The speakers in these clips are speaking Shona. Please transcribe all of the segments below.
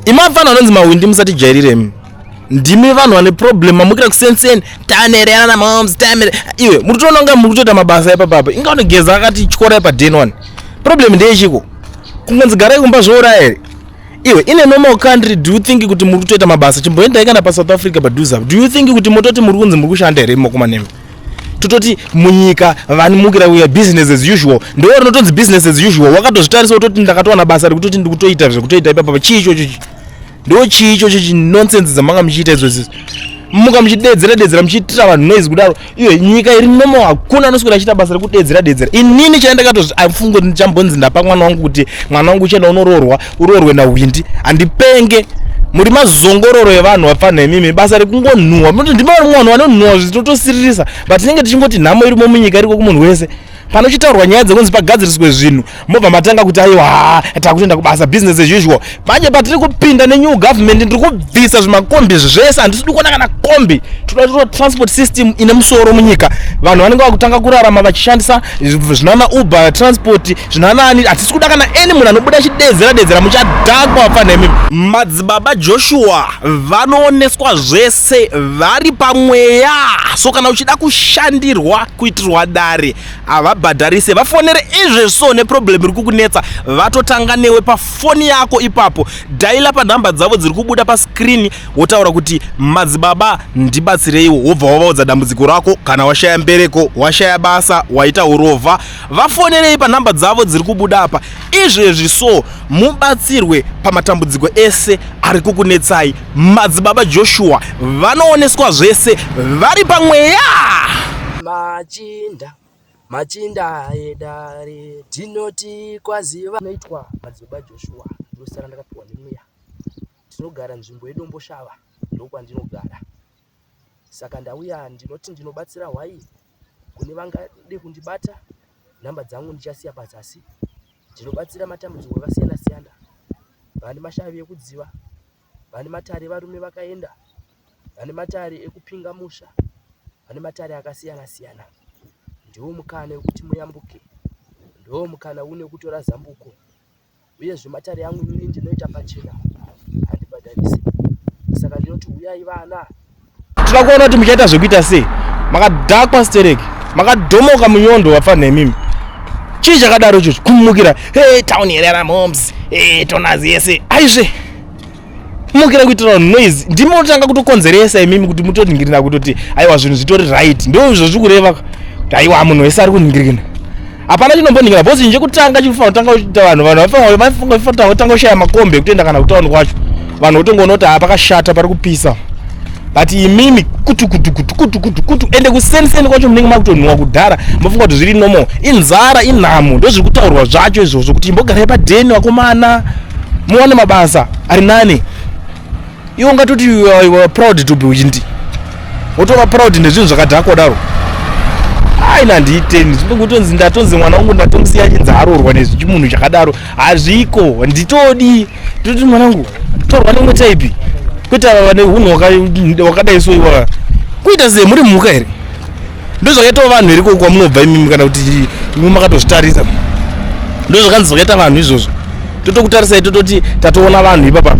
Imi vafana vanonzi mahwindi musatijairire imi. Ndimi vanhu vane problem mamukira kusenseni tanerera na moms tamere. Iwe muri kutoona kunga muri kutoita mabasa epapapa. Inga unogeza akati tyora epaden one. Problem ndeyechiko? Kungonzi garai kumba zvouraya here? Iwe in a normal country do you think kuti muri kutoita mabasa? Chimboendai kana paSouth Africa padhuze apo. Do you think kuti mototi muri kunzi muri kushanda here imomo kumanemi? Tototi munyika vanimukira kuya business as usual. Ndiwo rinotonzi business as usual. Wakatozvitarisa wototi ndakatowana basa rekutoti ndikutoita zvekutoita ipapa. Chii ichocho ichi? Ndo chii ichocho chi nonsense dzamanga muchiita izvozvi? Muka muchidedzera dedzera muchiitira vanhu noise kudaro. Iwe nyika iri normal hakuna anoswera achiita basa rekudedzera dedzera. Inini chai ndakatozvi afungo kuti ndichambonzi ndapa mwana wangu kuti mwana wangu uchienda unoroorwa uroorwe naHwindi. Handipenge. Muri mazongororo evanhu vapfanha imimi basa rekungonhuhwa. Munoti ndimi vanhu vanonhuhwa zvitotosiririsa but tinenge tichingoti nhamo irimo munyika iriko kumunhu wese. Panochitaurwa nyaya dzekunzi pagadziriswe zvinhu mobva matanga kuti aiwa takutoenda kubasa business as usual. Manje patiri kupinda nenew government ndiri kubvisa zvimakombi zvese, handisi kuona kana kombi. Toda kutora transport system ine musoro munyika. Vanhu vanenge vakutanga kurarama vachishandisa zvinana Uber transport zvinanani. Hatisi kuda kana any munhu anobuda achidedzera dedzera. Muchadhakwa vapfanha imimi. Madzibaba Joshua vanooneswa zvese vari pamweya. So kana uchida kushandirwa kuitirwa dare havabhadharise, vafonere izvezvo neproblem iri kukunetsa, vatotanga newe pafoni yako ipapo. Dhaila panhamba dzavo dziri kubuda pascreen, wotaura kuti madzibaba ndibatsireiwo, wobva wavaudza dambudziko rako. Kana washaya mbereko, washaya basa, waita urovha, vafonerei panhamba dzavo dziri kubuda apa izvezvi so mubatsirwe pamatambudziko ese ari kukunetsai. Madzibaba Joshua vanooneswa zvese vari pamweya. Machinda, machinda edare, tinoti kwaziva noitwa madzibaba Joshua, ndosara ndakapiwa nemweya. Tinogara nzvimbo yeDomboshava, ndokwandinogara. Saka ndauya ndinoti ndinobatsira hwai kune vangade kundibata, nhamba dzangu ndichasiya pazasi. Ndinobatsira matambudziko akasiyana siyana, vane mashavi ekudziva, vane matare evarume vakaenda, vane matare ekupinga musha, vane matare akasiyana siyana. Ndiwo mukana wekuti muyambuke, ndiwo mukana une wekutora zambuko. Uyezve matare angu inini ndinoita pachena, handibhadharisi. Saka ndinoti huyai vana. Tinoda kuona kuti muchaita zvekuita sei. Makadhakwa stereki, makadhomoka munyondo vapfanha imimi. Chii chakadaro ichocho? Kumukira hey, town here yana moms hey, tonas yese aizve mukira kuitira vanhu noise. Ndimi munotanga kutokonzeresa imimi kuti mutoningirina kutoti aiwa zvinhu zvitori right. Ndo izvo zviri kureva kuti aiwa munhu wese ari kuningirina. Hapana chinomboningirina because chinhu chekutanga chinofanira kutanga kuita vanhu, vanhu vafanira kutanga kushaya makombi ekutoenda kana kutauni kwacho. Vanhu votongoona kuti haa pakashata pari kupisa. But imimi kutu kutu kutu kutu kutu kutu, ende kuseniseni kwacho munenge makutonhuwa kudhara, mofunga kuti zviri normal. Inzara, inhamo, ndozviri kutaurwa zvacho izvozvo kuti imbogarai padheni vakomana muwane mabasa ari nani. Iwe ungatoti you are proud to be Hwindi, wotova proud nezvinhu zvakadhakwa daro. Aina handiiteni zvinokutonzi ndatonzi mwana wangu ndatomusiya achinzi aroorwa nezvichimunhu chakadaro. Hazviko, nditodi toti mwana wangu torwa nemwe type, kwete ava vane hunhu hwakadai so. Iwa kuita sei muri mhuka here? Ndozvakaitawo vanhu here kwamunobva imimi, kana kuti imi makatozvitarisa? Ndozvakanzi zvakaita vanhu izvozvo. Totokutarisai tototi tatoona vanhu ipapa.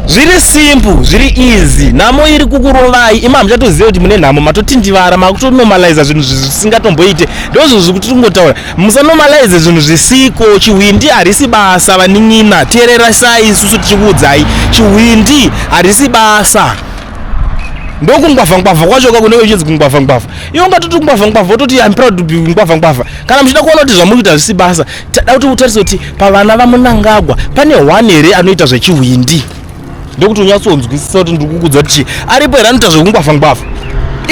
Zviri simple, zviri easy. Nhamo iri kukurovai imi hamuchatoziva kuti mune nhamo, matotindivara, makutonormaliza zvinhu zvisingatomboite. Ndozvo zviri kuti tingotaura, musanormalize zvinhu zvisiko. Chihwindi harisi basa vanin'ina, teererasai isusu tichikuudzai, chihwindi harisi basa. Ndokungwavha ngwavha kwacho ka kunenge kuchinzi kungwavha ngwavha. Iwe ungatoti kungwavha ngwavha wototi I'm proud to be ngwavha ngwavha. Kana muchida kuona kuti zvamuri kuita hazvisi basa, tada kuti utarise kuti pavana vaMunangagwa pane one here anoita zvechihwindi, ndokuti unyatsonzwisisa kuti ndiri kukudza kuti chii. Aripo here anoita zvekungwavha ngwavha?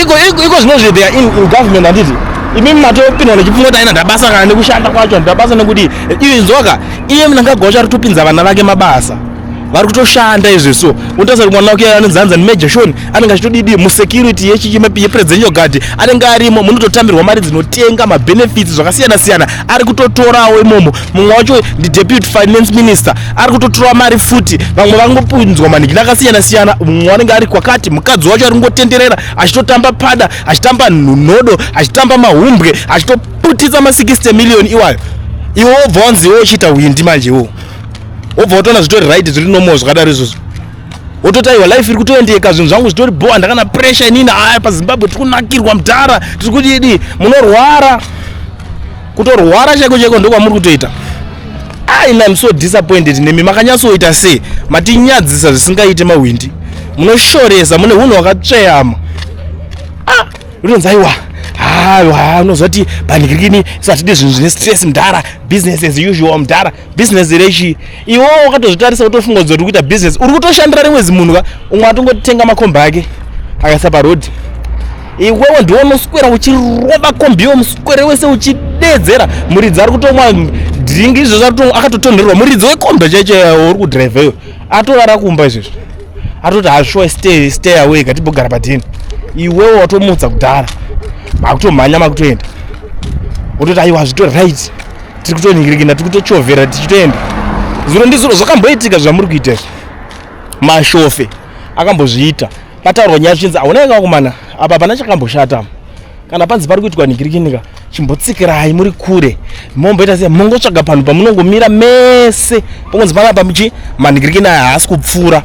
Iko iko iko zvinozvi they are in government, handiti? Imimi matopindwa nechipfunga kuti aina ndabasa kana nekushanda kwacho handabasa nekuti iye nzoka iye Mnangagwa wacho ari kutopinza vana vake mabasa, vari kutoshanda izvi. So unotarisa kuti mwana wake anonzi anzi Major Shon anenge achitodidi musecurity yepresidential guard, anenge arimo, munototambirwa mari dzinotenga mabenefits zvakasiyana siyana, ari kutotorawo imomo. Mumwe wacho ndideputy finance minister, ari kutotora mari futi. Vamwe vangopinzwa manhikini akasiyana siyana, mumwe anenge ari kwakati, mukadzi wacho ari kungotenderera achitotamba pada, achitamba nhodo, achitamba mahumbwe, achitoputitsa ma60 million iwayo. Iwe wobva wanzi iwe uchiita hwindi manje iwo. Wobva watoona zvitori right, zviri normal zvakadaro izvozvo. Wototi aiwa, life iri kutoendeka, zvinhu zvangu zvitori bho, handakana pressure inini. Aya, paZimbabwe tiri kunakirwa mudhara, tiri kudidi. Munorwara, kutorwara chaiko chaiko ndokwamuri kutoita. Ai, I'm so disappointed nemi. Makanyatsoita sei? Matinyadzisa zvisingaite. Mahwindi, munoshoresa, mune unhu hwakatsveyama. Ah, unonzi aiwa, aiwa, unozoti panhikirikini isatidi zvinhu zvine stress mudhara, business as usual mudhara. Business rechi? Iwewo wakatozvitarisa, utofunga kuti uri kuita business, uri kutoshandira rimwe zimunhu ka. Umwe atongotenga makombi ake akaisa parodhi, iwewe ndiwo unoswera uchirova kombi iwo muswere wese uchidedzera. Muridzi ari kutomwa drink izvozvo, akatotonherwa. Muridzi wekombi chaicho uri kudhiraivha iyo atorara kumba izvezvo, atoti hashuwa, stay away, katimbogara padhini. Iwewe watomutsa kudhara, makutomhanya, makutoenda, wototi aiwa, zvitori right, tiri kutoningirikina, tiri kutochovhera tichitoenda. Zuro ndizuro zvakamboitika zvamuri kuita izvi. Mashofe akambozviita, pataurwa nyaya zvichinzi haunai kakomana apa, hapana chakamboshata. Kana panzi pari kuitwa ningirikinika, chimbotsikirai muri kure, momboita sei, mongotsvaga panhu pamunongomira mese, pongonzi panapa muchi manhingirikini aya haasi kupfuura,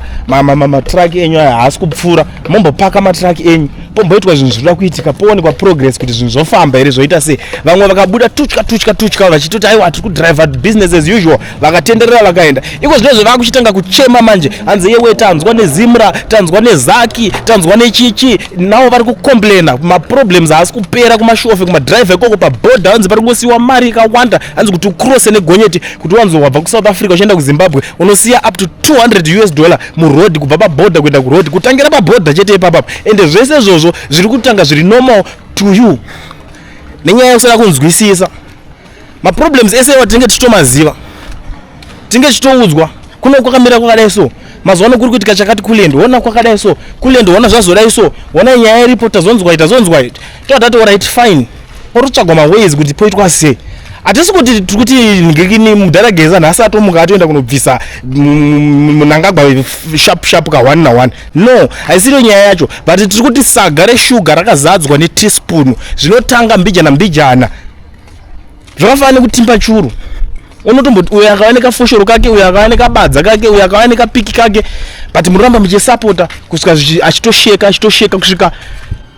matraki enyu aya haasi kupfuura, mombopaka matraki enyu, pomboitwa zvinhu zvinoda kuitika, poonekwa progress kuti zvinhu zvofamba here, zvoita sei. Vamwe vakabuda tutya tutya tutya vachitoti aiwa, tiri kudrive business as usual, vakatenderera vakaenda. Iko zvinezvo vakuchitanga kuchema manje, hanzi yewe, tanzwa neZIMRA, tanzwa nezaki, tanzwa nechichi. Navo vari kucomplaina, maproblems haasi kupera kumashofe, kumadriver ikoko pabhodha. Hanzi pari kungosiyiwa mari ikawanda, hanzi kuti ucrosse negonyeti, kuti wanzi wabva kuSouth Africa uchienda kuZimbabwe, unosiya up to 200 US dollar muroad, kubva pabhodha kuenda kuroad, kutangira pabhodha chete ipapapa. Ende zvese izvozvo zviri kutanga zviri normal to you nenyaya yekusada kunzwisisa. Maproblems ese iwa tinenge tichitomaziva, tinge tichitoudzwa kuno kwakamira kwakadai. So mazuva ano kuri kuitika chakati kuland, ona kwakadai, so kuland, ona zvazodai, so ona nyaya iripo, tazonzwa, tazonzwa, totati alright, fine, porotsvagwa maways kuti poitwa sei. Hatisi kuti tiri kuti ngekini mudhara Geza nhasi atomuka atoenda kunobvisa Mnangagwa sharp sharp ka 1 na1. No, haisiriyo nyaya yacho, but tiri kuti saga reshuga rakazadzwa neteaspoon zvinotanga mbijana mbijana. Zvakafanana nekutimba churu, unotomboti uyo akava nekafoshoro kake, uyo akava nekabadza kake, uyo akava nekapiki kake, but munoramba muchisapota kusvika achitosheka, achitosheka kusvika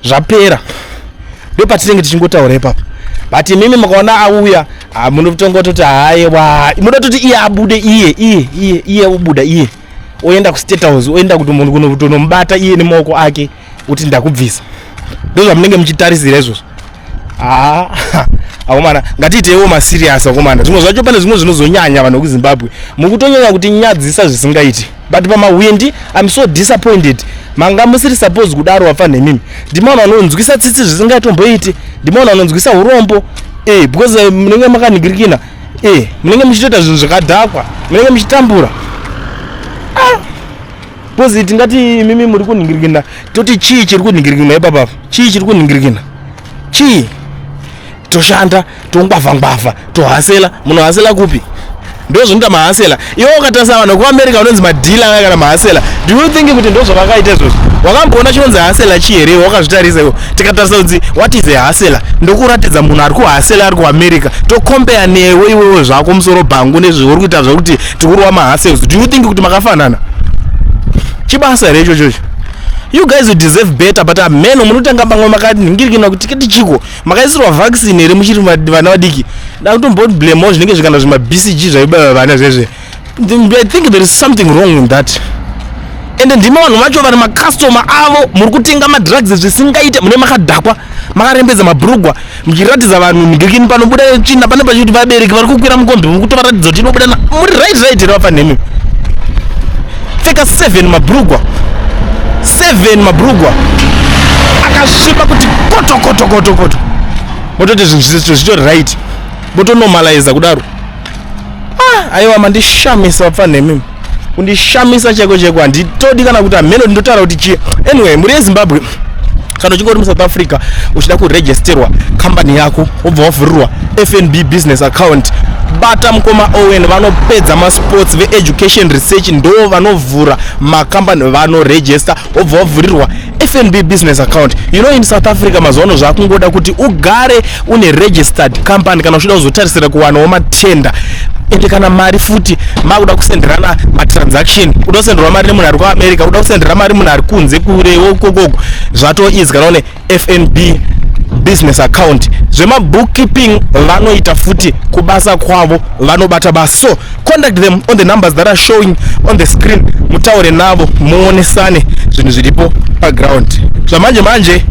zvapera. Ndo patinenge tichingotaura ipapo. But imimi mukaona auya, munotonga toti haiwa, munoda toti iye abude, iye iye iye iye obuda, iye oenda kuState House, oenda kuti munhu kunotomubata iye nemaoko ake kuti ndakubvisa. Ndo zvamunenge muchitarisira izvozvo. Haa, akomana, ngatiiteiwo maserious, akomana. Zvimwe zvacho, pane zvimwe zvinozonyanya. Vanhu vekuZimbabwe mukutonyanya kuti nyadzisa zvisingaiti. But pamahwindi, I'm so disappointed. Manga musiri suppose kudaro, vapfanha imimi. Ndimaona vanonzwisa tsitsi zvisingaitomboiti, ndimaona vanonzwisa urombo because munenge makaningirikina, munenge muchitoita zvinhu zvakadhakwa, munenge muchitambura. Ah, because tingati imimi muri kuningirikina, toti chii chiri kuningirikina ipapapa? Chii chiri kuningirikina? Chii? Toshanda, tongwavha ngwavha, tohasela. Munohasela kupi? Ndo zvinoita mahasela iwe. Ukatarisa vanhu vekuAmerica vanonzi madealer aya kana mahasela, do you think kuti ndo zvavakaita izvozvo? Wakamboona chinonzi hustler chii here? Wakazvitarisa iwo? Tikatarisa kunzi what is a hustler, ndokuratidza munhu ari kuhasela ari kuAmerica, tocompare newe iwewe zvako musoro bhangu nezveuri kuita zvakuti tikurova mahustles. Do you think kuti makafanana? Chibasa here ichochocho? You guys, you deserve better, but ameno munotanga pamwe makaningirikina kuti kiti chiko, makaisirwa vaccine here muchiri vana vadiki? Ndakutomboblamewo zvinenge zvikana zvima-BCG zvaibaya vana zvezve. I think there is something wrong in that. Ende ndimi vanhu vacho vari macustomer avo, muri kutenga madrugs zvisingaite, mune makadhakwa, makarembedza mabhurugwa, muchiratidza vanhu ningirikini panobuda tsvina pane pachikuti vabereki vari kukwira mukombi, muri kutovaratidza kuti inobuda. Muri right here, vafanhemi? Pfeka 7 mabhurugwa, 7 mabhurugwa akasviba kuti koto koto koto koto, mototi zvinhu zvitori right, motonormaliza kudaro. Ah, aiwa, mandishamisa, vapfanhemi, kundishamisa chaiko chaiko. Handitodi kana kuti hameno ndinotaura kuti chii. Anyway, mhuri yeZimbabwe, kana uchinge uri muSouth Africa uchida kuregisterwa kambani yako, wobva wavhurirwa FNB business account, bata mukoma Owen, vanopedza masports veeducation research. Ndo vanovhura makambani, vanoregister, wobva wavhurirwa FNB business account. You know, in South Africa mazuva ano zvakungoda kuti ugare une registered company kana uchida kuzotarisira kuwanawo matenda. Ende kana mari futi makuda kusenderana matransaction, uda kusenderwa mari nemunhu ari kuAmerica, uda kusendera mari munhu ari kunze kurewo kokoko, zvato easy kana une FNB business account. Zvemabookkeeping vanoita futi kubasa kwavo, vanobata basa. So contact them on the numbers that are showing on the screen, mutaure navo, muonesane zvinhu zviripo paground zvamanje manje.